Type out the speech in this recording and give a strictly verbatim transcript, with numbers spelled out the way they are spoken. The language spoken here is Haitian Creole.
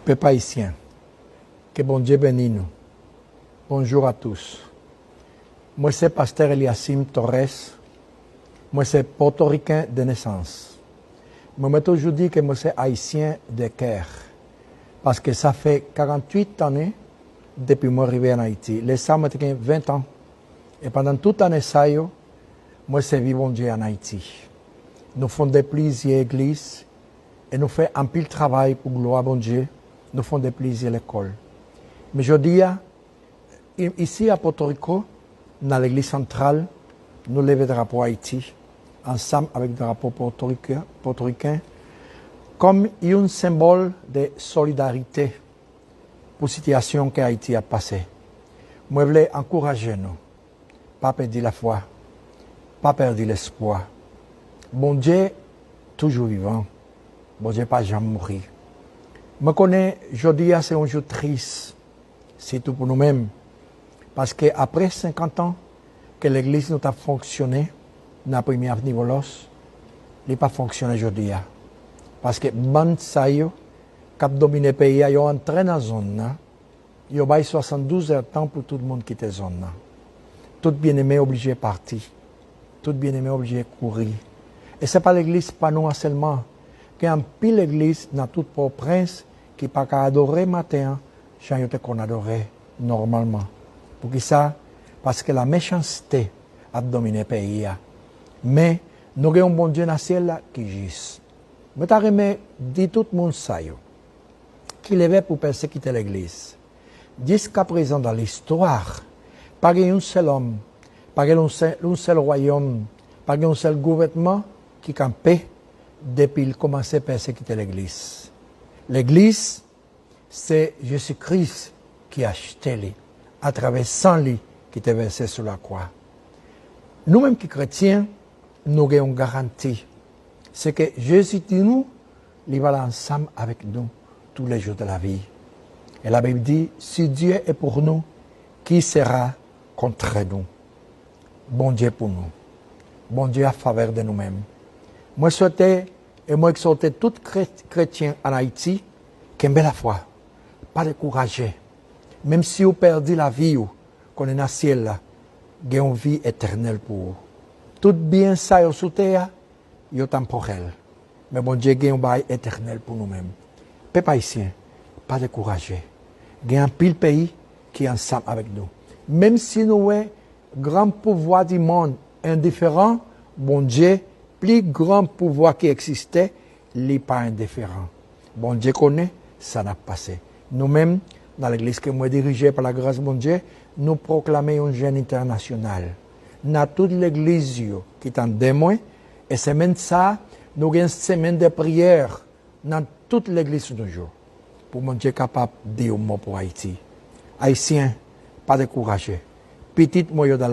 Pèp ayisyen, ke Bondye beni nou. Bonjour à tous. Mwen se Pastè Eliasim Torres. Mwen se pòtoriken de nesans. Mwen, mwen toujou di ke mwen se ayisyen de kè. Paske sa fè karanntuit ane depi mwen rive ann Ayiti. Lè sa, mwen te gen ven an. E pandan tout ane sa yo, mwen sèvi Bondye ann Ayiti. Nou fonde plizyè egliz e nou fè anpil travay pou glwa Bondye. Nou fonde plizyè lekòl. Men jodi a, i-, isi a Pòtoriko, nan legliz santral, nou leve drapo Ayiti, ansanm avèk drapo pòtoriken, pòtoriken, kòm yon senbòl de solidarite pou sitiyasyon ke Ayiti ap pase. Mwen vle ankouraje nou. Pa pèdi lafwa. Pa pèdi lespwa. Bondye toujou vivan. Bondye pa janm mouri. Mwen konnen jodi a se yon jou tris, sitou pou nou menm. Paske apre senkant an ke legliz nou t ap fonksyone nan Premye Avni Bòlòs, li pa fonksyone jodi a. Paske bann sa yo k ap domine peyi a, yo antre nan zòn nan, yo bay swasanndouz è tan pou tout moun kite zòn nan. Tout byeneme oblije pati. Tout byeneme oblije kouri. E se pa legliz pa nou an sèlman. Gen anpil legliz nan tout Pòtoprens ki pa ka adore maten an jan yo te konn adore nòmalman. Poukisa? Paske lamechanste ap domine peyi a. Men, nou gen yon Bondye nan syèl la ki jis. Mwen ta renmen di tout moun sa yo ki leve pou pèsekite legliz. Jiskaprezan, dan listwa, pa gen yon sèl òm, pa gen yon sèl, yon sèl wayòm, pa gen yon sèl gouvènman ki kanpe depi l kòmanse pèsekite legliz. Legliz, se Jezi Kris ki achte li atravè san li ki te vèse sou lakwa. Nou menm ki kretyen, nou gen yon garanti. Se ke Jezi di nou, li va la ansanm avèk nou tous les jours de la vie. E Labib di, si Dieu est pour nous, qui sera contre nous? Bondye pou nou. Bondye a favè de nou menm. Mwen swete e mwen egzòte tout kre-, kretyen ann Ayiti, kenbe lafwa, pa dekouraje. Menm si w pèdi lavi w, konnen nan syèl la, gen yon vi etènèl pou ou. Tout byen sa yo sou tè a, yo tanporèl. Men Bondye gen yon bagay etènèl pou nou menm. Pèp ayisyen, pa dekouraje. Gen anpil peyi ki ansanm avèk nou. Menm si nou wè gran pouvwa di mond endiferan, Bondye, pli gran pouvwa ki egziste, li pa endiferan. Bondye konnen sa n ap pase. Nou menm, nan legliz ke mwen dirije pa lagras Bondye, nou pwoklame yon jèn entènasyonal. Nan tout legliz yo ki tande mwen, e semèn sa, nou gen semèn de priyè nan tout legliz nou yo, pou Bondye kapab di yon mo pou Ayiti. Ayisyen, pa dekouraje. Pitit mwen yo dan la